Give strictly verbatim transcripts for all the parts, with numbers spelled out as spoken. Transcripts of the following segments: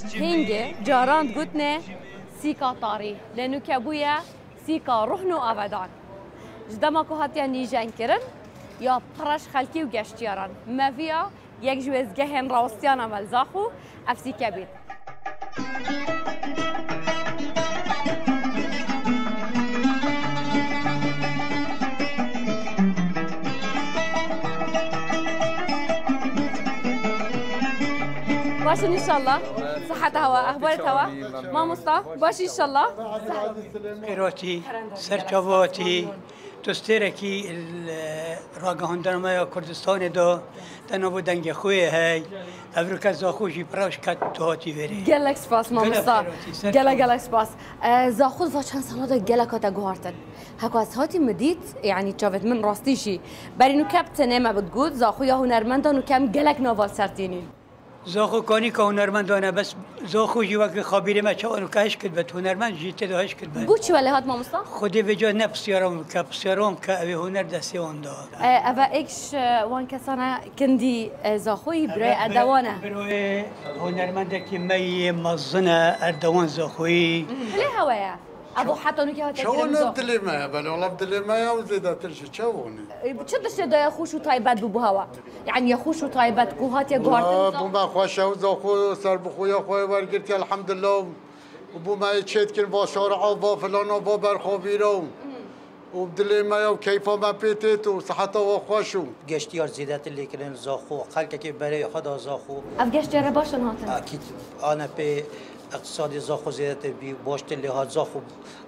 Hingê caran digotine sîka tarî, lê nûke bûye sîka ruhn û avedan. Ji dema ku hatiye nîjenkirin, ya pir e ji xelkî û geştiyaran. Me viya yek ji wêzgehên rawestiyana me li Zaxo, ev sîke bît. Baş in înşallah. Siheta hewa, ehbarê hewa. Mamosta, baş înşallah. Qêratî, serçavatî, tu stêrekî li ragihandina me ya Kurdistanê de, te navo dengê xwe yê hey. Evroke Zaxo jî pira ji ket tu hatî vêrê. Gelek spas mamosta. Gelek gelek spas. E, Zaxo va çend sala de gelek hate guhartin. Heko ez hatî min dît, yanî çavêt min rastî jî. Berî nûke bi tenê me bi digot, Zaxo ya hunermendan û kem gelek nava li ser tînî. Zaxo kanîka hunermendan e, bes Zaxo jî wekî xabîrê me çawa nûke hişk dibet, hunermend jî tê de hişk dibet. Bo çi welê hat mamosta? Xwedê vêca ne pisyaran bike, pisyaran bike, ew ê huner destê wan da. E, ev e êk ji wan kesana kindî, e, Zaxoyî, birayê Erdewan e. Birayê hunermendekî me yê mezin e, Erdewan Zaxoyî. Dilê hewe ye. Evo heta nûke hate kirin Zaxo. Dilê me ye, belê wala dilê me ye û zêdetir ji çawa ne? E, çi tiştê daye xweş û taybet bû bo hewa? Yani ya xweş û taybet ku hatiye guhartin Zaxo? Bû me xweş e û Zaxo serbixweya xwe wergirtiye elhamdulillah. Û bû me yê çêdikin va şara av, va filana, va berxavîra û û dilê me ya û keyfa me pê têt û siheta we xweş û. Geştiyar zêdetir lê kirin Zaxo, xelkekê berê xwe da Zaxo. Ev geştiyar re baş in hatin? Akîd ane pê iqtisadê Zaxo zêdetir bî, baştir lê hat Zaxo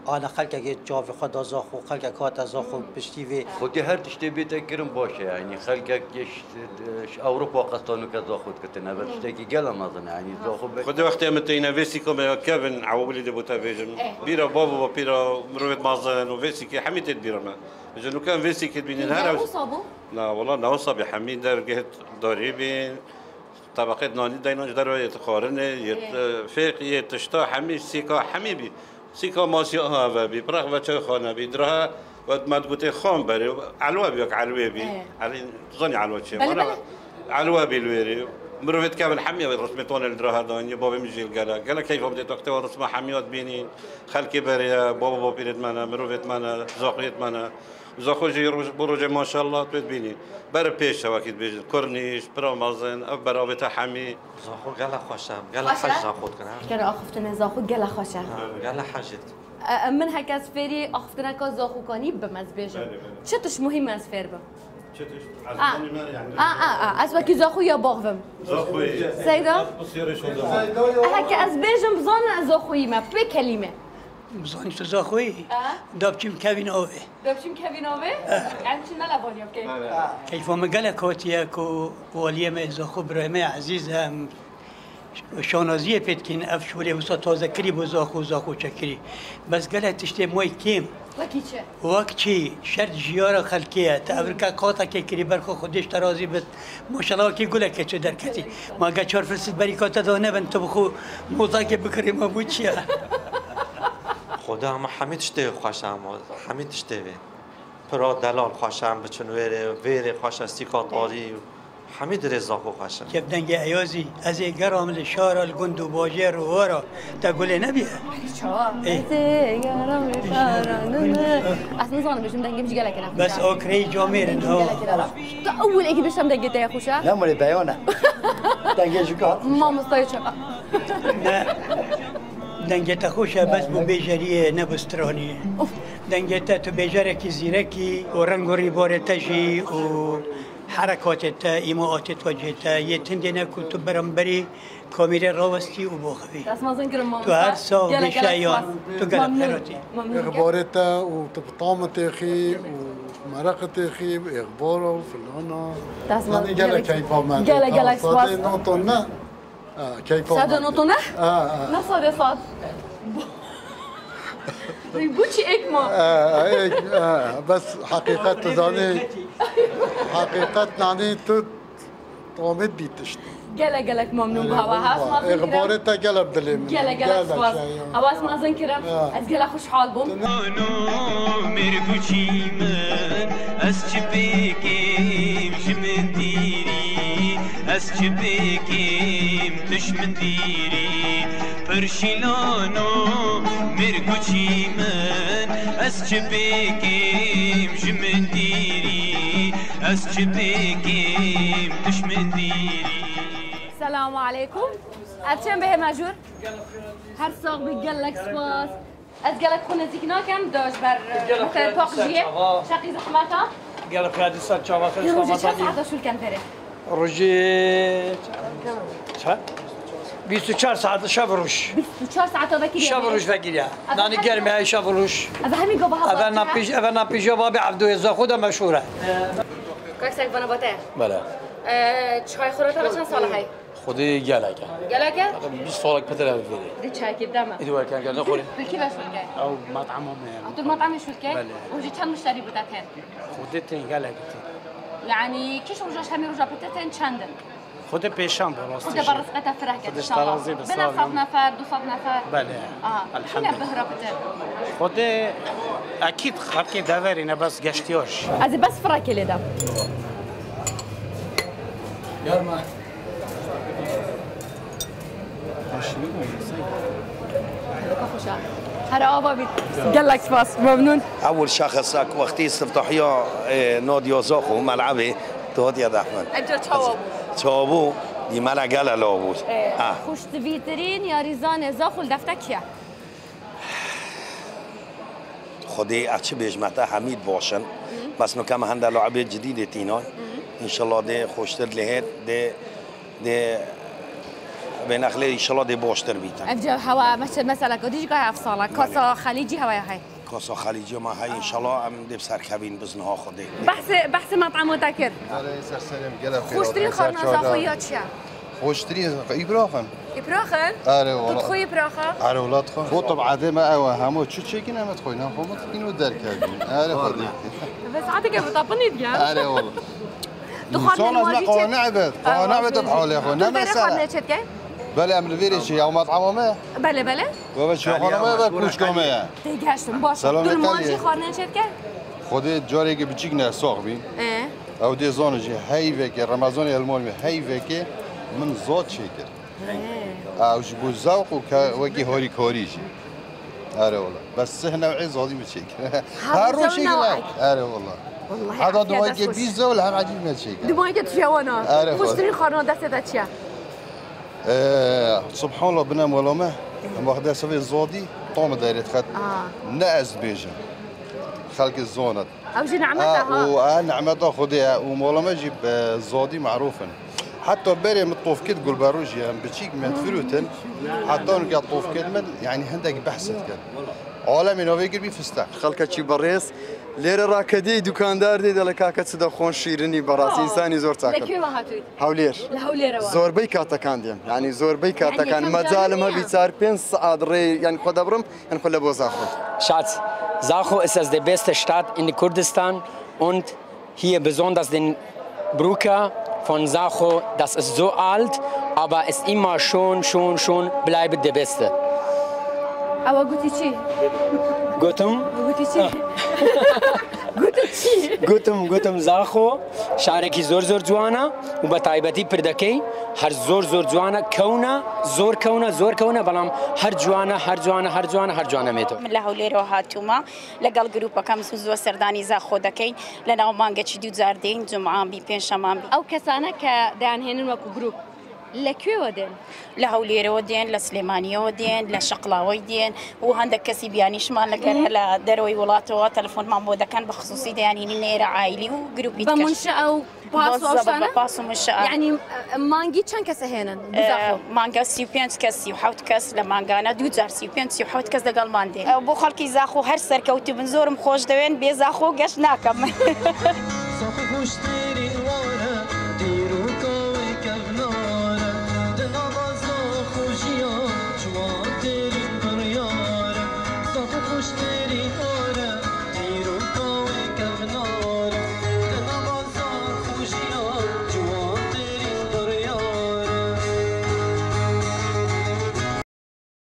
ane xelkekê çavê xwe da Zaxo, xelkek hate Zaxo piştî vê. Xwedê her tiştê bête kirin baş e, yanî xelkek ji, ji Ewropa qesta nûke Zaxo dikitin, ev tiştekî gela mezin e, yanî Zaxo be- Xwedê wextê em teyne vê sîka me ya kevin, ewilî dê bo te bêjim. Eh. Bîra bav û bapîra mirovêt mezin û vê sîkê hemî têt bîra me. Ji nûke em vê sîkê dibînin her ew. Wisa bû? Na, wela ne wisa bî, hemî dergehê darî bî, tebeqê nanî deynan ji derve yê tixwarinê, yê, eh, fêq, yê tişta, hemî sîka, hemî bî. Sîka masiya ave bî, piraq ve çewxane bî, diraha we me digotê xan berê, elwe bî, wek elwê bî. Eh. Elî, tu zanî elwe çi ye? Belê, belê. Elwe bî li wêrê. Mirovê dikevin hemî rismê tonê li diraha danî, bavê min jî li gele. Gelek keyfa min tê wextê wan risma hemiya dibînîn. Xelkê berê ye, baba bapîrêt me ne, mirovêt me ne, zaxuyêt me ne. Zaxo jî roj, bo rojê maşallah tu dibînî. Ber pêş e wekî dibêjin. Kurnîş, pira mezin, ev beravê te hemî. Zaxo gelek xweş e. Gelek hej Zaxo dikin, ha. Kere axiftinê Zaxo gelek xweş e. Ha, gelek hej dikin. E, e, min heke ez fêrî axiftineka Zaxokanî bim ez bêjim. Belê, belê. Çi tişt muhîm ez fêr bim? Çi tişt? A. Ez zanî me, yani. A, a, a, ez wekî Zaxo ya baxvim. Zaxoyî. Seyda? Siyarê şonda. E, heke ez bêjim, bizanin ez Zaxoyî me. Pê kelîme. Bizanî tu Zaxoyî? A. Da biçim kevin avê. Da biçim kevin avê? E. Yani çi ne levaniya bikey? Keyfa min gelek hatiye ku waliyê me Zaxo birayê me ezîz em şanaziyê pê dikîn, ev şûlê wisa taze kirî bo Zaxo, Zaxo çekirî. Bes gelek tiştê moy kêm. Wekî çi? Wek çi? Şert jiyara xelkê ye. Te evrika qatekê kirî ber xwe Xwedê ji te razî bit. Maşallah wekî gulekê çi derketî. Ma ge çar filsit berîka te da nebin, tu bi xwe mozakê bikirî ma bû çi ye? Xweda hema hemî tiştê xweş e, hema hemî tiştê vê. Pira delal xweş e, em biçin wêrê, vêrê xweş e, sîka tarî, hemî dirê Zaxo xweş e. Kevdengê Eyazî, ez ê geram li şara, li gund û bajêr û wara, te gulê nebiye? Çawa? Ê. Ez ê geram li şara, ne, ne. Ez nizanim, bêjim dengê min jî gelek e. Bes o kireyî camêr in, ha. Gelek e. Tu ewil êkî bêjim dengê te ye xweş e? Ne murê beyan e. Dengê jûka. Mamostayê çaqa. Ne. Dengê te xweş e, bes bo bêjeriyê, ne bo straniyê. Of. Dengê te, tu bêjerekî zîrekî û reng û rîbarê te jî û herekatê te, îmaatê tu cihê te yê tindê ne ku tu beramberî kamîrê rawestî û boxivî. Destmazin kirim mamosta. Tu her sax bî şeyan, tu gelek xeratî. Îxbarê te û tu bi tam têxî û mereq têxî, îxbara û filana. Destmazin. Gelek keyfa me. Gelek, gelek spas. Noton ne? Ha, keyfa me. Sade noto ne? Ha, ha. Ne sade sat? Bu çi ekma? Ha, ha, ek, ha, bes heqîqet tu zanî. Heqîqet nanî tu tamê bî tişt. Gelek gelek memnûn bû hewa. Hewa spas. Îxbarê te gelek dilê min. Gelek gelek spas. Hewa spas kirim. Ha. Ez gelek xweşhal bûm. Ano, mêrguçî min, ez çi bêkim ji min dîrî, ez çi bêkim tu ji min dîrî. Hurşîlano mêrguçî min, ez çi bêkim ji min dîrî, ez çi bêkim tu ji min dîrî. Selamu aleykum. Ev çend bihê mejûr? Her sax bî, gelek spas. Ez gelek xwe nêzîk nakim, da ji ber, e, Gelek te xeyir, paqijiyê. Ser çava. Şeqî zehmeta. Gelek xeyir, ser çava, xeyir, Ê rojê çend saeta şûl ken verê? Rojê çend? Bîst û çar saet şev û roj. Bîst û çar saeta vekirî. Şev û roj vekirî. Nanî germî heye şev û roj. Eva hemî gava hava. Eva napîj, eva napîja babê Evdoyê Zaxo de meşhûr e. Kak Sek vana bate. Bele. E, çay xurata çend sala hey? Xwedê gelek e. Gelek e? Bîst salek pitir ev vêrê. Di çayekê deme. Îdî werken gelek xwedê. Bi kî ve şûl key? Ew mat'ama me ye. Tu mat'amê şûl key? Belê. Rojê çend muşterî bû te tên? Xwedê tên gelek tên. Yanî kîş roja ji hemî roja pitir tên çend in? Xwedê pêşan bû rastî. Xwedê bi rizqê te fireh kir. Xwedê ji te razî be, sağ ol. Bine sed nefer, du sed nefer. Belê. Aha. Elhamdülillah. Çine bihra pitir? Xwedê ekîd xelkê deverî ne bes geştiyar jî. Ez ê bes firekê lê dem. Yarma. Her ava bît. Gelek spas, memnun. Ewil şexes ek wextî istiftahiya, e, Nadiya Zaxo, mel'ebê, tu hatiye dexmin. Emca çawa bû? Çawa bû? Dî mele gele law bû. E, ha. Xuştivîtirîn yarîzanê Zaxo li defte kî ye? Xwedê ez çi bêjme te, hemî baş in. Bes nuke me hende laibê cidîdê tînan. Înşallah dê xweştir lê hêt, dê, dê bênexlê înşallah dê baştir bîtin. Ev cem hewa, meçe, mesela, ku dî jî gayet efsana. Kasa xelîcî hewaya hey. Kasa xelîcî ma hey, înşallah em dê bi serkevîn bizniha Xwedê. Behsê, behsê met'emo te kir. Belê, ser serê min, gelek xêr. Xweştirîn xwarina Zaxo ya çi ye? Xweştirî îpirax in. Îpirax in? Erê wala. Tu dixwî îpiraxa? Erê wala dixwim. Xwe teb'edê me ew e, hemû çi çêkin em dixwin, hem xwe min dixwin û derkevin. Erê xwe dê. Ve saeteke bi tapinî diye. Erê wala. Tu xwarina limajî çêt? Qane be, qane be te bi halê xwe. Tu ne mesela? Xwarina çêt key? Belê em li vêrê çi ya, mat ama me? Belê, belê. Baba çi xwarina me be, kûçka me ya. Tê geştim, baş. Selamet. Tu limajî xwarina çêt key? Xwedê carekê biçîk ne sax bî. Ee. Ew dê zane jî heyvekê, Remezanê hilmanî heyvekê min zad çêkir. He. Ew ji bo zewq û ke-, wekî harîkarî jî. Erê wala. Bes sih new'ê zadî min çêkir. Her roj çêkir. Erê wala. Heta dumayekê bîst zew li her ecîb me çêkir. Dumayekê tu jewana. Erê wala. Xweştirîn xwarina destê te çi ye? Ee, subhanallah binem wela me. Em wextê sivê zadî tam derê dixet. Ne ez dibêjim. Xelkê zanit. Ew jî nehmet e, ha. Û, e, nehmeta Xwedê ye û mola me jî bi zadî merûf in. Heta berê min tof kir gulberû jî em biçîk me difirûtin. Heta nuke tof kir min, yanî hindek behs dikin. Alemê navê kir bî fistaq. Xelkekî berêz. Lêre rakedî dukandar dê dele kake çi de xon şîrinî beraz, însanî zor çak. Li kê ve hatûyî? Hewlêr. Li Hewlêrê ve. Zorbey katekan dêm. Yanî zorbey katekan. Mecalim hebî çar pênc saet rê, yanî xwe debrim. Hin xwe lebo Zaxo. Şat. Zaxo ist es de beste Stadt in Kurdistan und hier besonders den Brücke von Zaxo, das ist so alt, aber ist immer schon, schon, schon bleibt der beste. Ewa gotî çi? Gotum. Gotî çi? Gotî çi? Gotum, gotum Zaxo şarekî zor zor ciwana û be taybetî pirdekey her zor zor ciwana kewna, zor kewna, zor kewna, belam her ciwana, her ciwana, her ciwana, her ciwana mêto. Min li Hewlêrê hatûma. لەگەڵ گروپەکەم زوو زوو سەردانی زاخۆ دەکەین. لە ناو مانگەکی دوو جار دێین، جومعان بی، پێنجشەمان بی. ئەو کەسانە کە دەیانهێنن وەکو گروپ لە کوێوە دێن؟ لە هەولێرەوە دێن، لە سلێمانیەوە دێن، لە شەقڵاوەی دێن و هەندێک کەسی بیانیشمان لەگەر لە دەرەوەی وڵاتەوە تەلەفۆنمان بۆ دەکەن، بە خصوصی دەیانهێنین نێرە عایلی و گروپی بە تکەش. منشە ئەو پاس و ئەو شتانە؟ بە پاس و منشە. یعنی، ئە، مانگی چەند کەسە هێنن؟ بزاخۆ. ئە، مانگە سی و پێنج کەس، سی و حەوت کەس لە مانگانە دوو جار سی و پێنج، سی و حەوت کەس لەگەڵمان دێن. ئە، بۆ خەڵکی زاخۆ هەر سەرکەوتوو بن، زۆرم خۆش دەوێن، بێ زاخۆ گەشت ناکەم. زاخۆ خۆشترین وارە، دیرۆکە وەی کەڤنا.